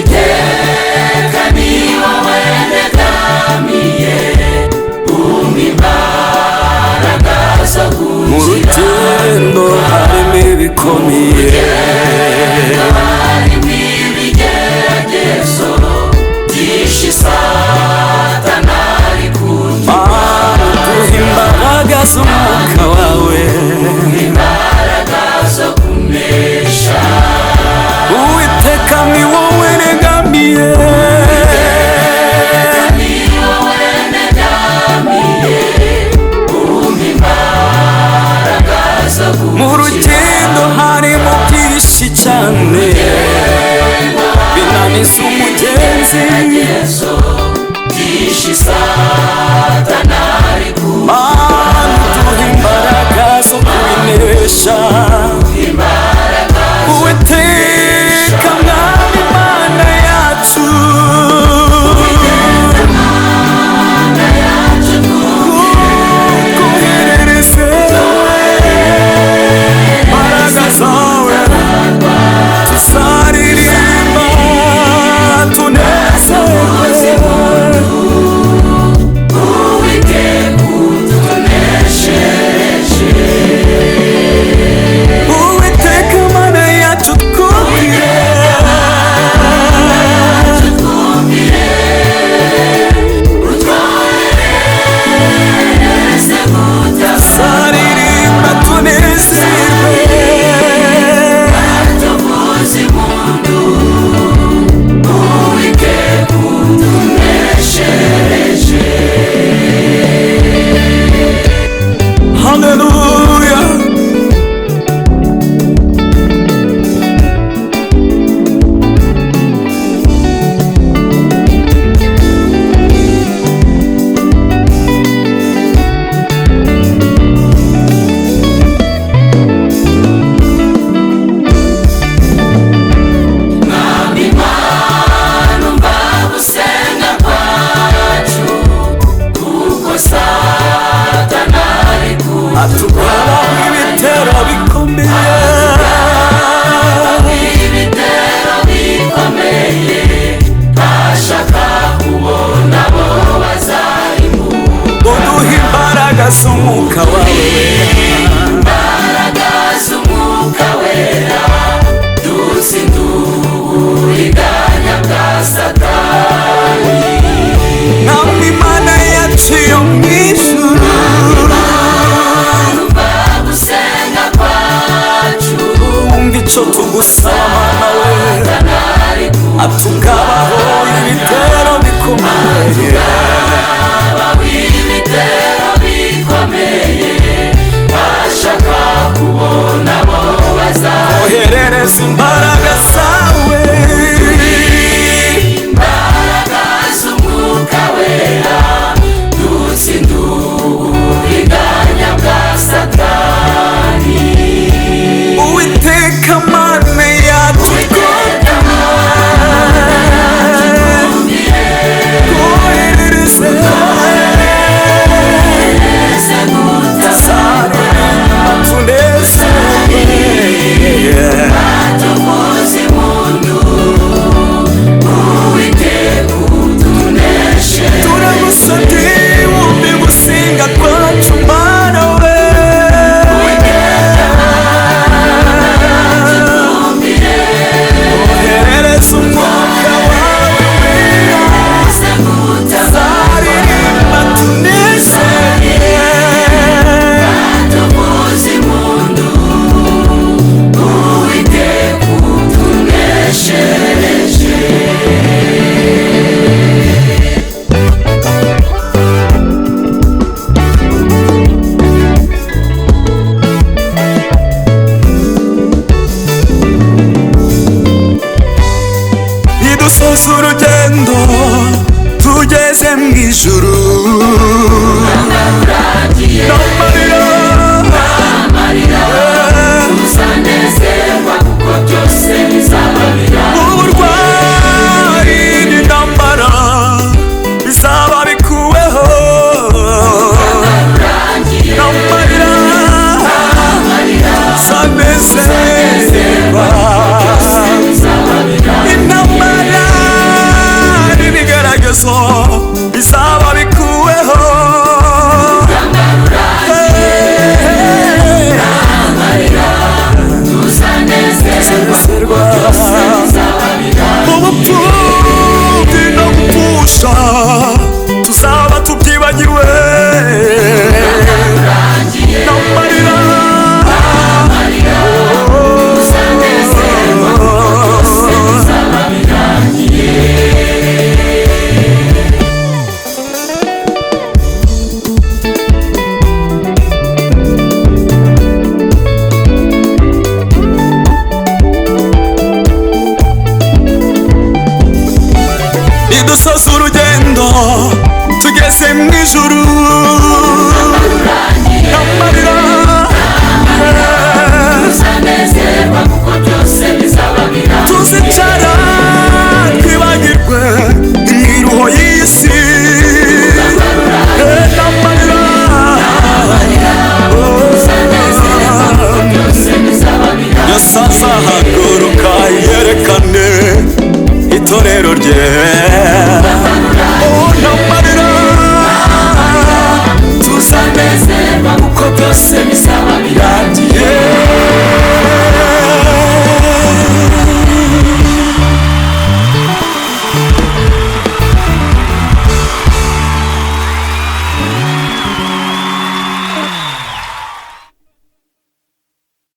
Uwiteka ni wowe negamiye, umpa imbaraga zo Mu rugendo harimo ibikomeye, harimo ibigeragezo byinshi Satani ari Mana, duha imbaraga z'umwuka wawe, imbaraga zo kunesha. Uwiteka, ni wowe negamiye, Ni wowe negamiye, umpa imbaraga zo Mu rugendo harimo byinshi cyane binaniza umugenzi, ibigeragezo byinshi Satani ari Mana, duha imbaraga zo kubinesha. Imbaraga. Uwiteka Mwami Mana yacu, twoherereze imbaraga zawe, tuzaririmba tunezerwe. Uwiteka utuneshereje. Uwiteka Mana yacu, twumvire. Twumvire, utwoherereze gutabarwa. Tuzaririmba tunezerwe. Tuvuze impundu, Uwiteka utuneshereje. Haleluya. Mwami Mana, umva gusenga kwacu, kuko Satani ari Atugabaho ibitero bikomeye, ibitero bikomeye, ashaka kubona abo bazarimbuka. Uduha imbaraga z'umwuka wawe. Imbaraga z'umwuka wera, dutsinde uburiganya bwa Satani. Mwami Mana yacu yo mu ijuru, Umva gusenga kwacu, wumva icyo tugusaba, Mana we. Satani ari Atugabaho ibitero bikomeye, ibitero bikomeye. Tugeze mu ijuru, Rurangiye, n'amarira, amarira, tuzanezerwa kuko byose bizaba birangiye. Uburwayi n'intambara bizaba bikuweho. Rurangiye, n'amarira, amarira, tuzanezerwa. Byose bizaba birangiye. Intambara n'ibigeragezo bizaba bikuweho. Amarira, tuzanezerwa kuko byose bizaba birangiye. Ubupfubyi no gupfusha tuzaba tubyibagiwe. Rurangiye, n'amarira, amarira, tuzanezerwa kuko byose bizaba birangiye. Nidusoza urugendo tugeze mu ijuru, Rurangiye, n'amarira, tuzanezerwa kuko byose bizaba birangiye. tuzicara.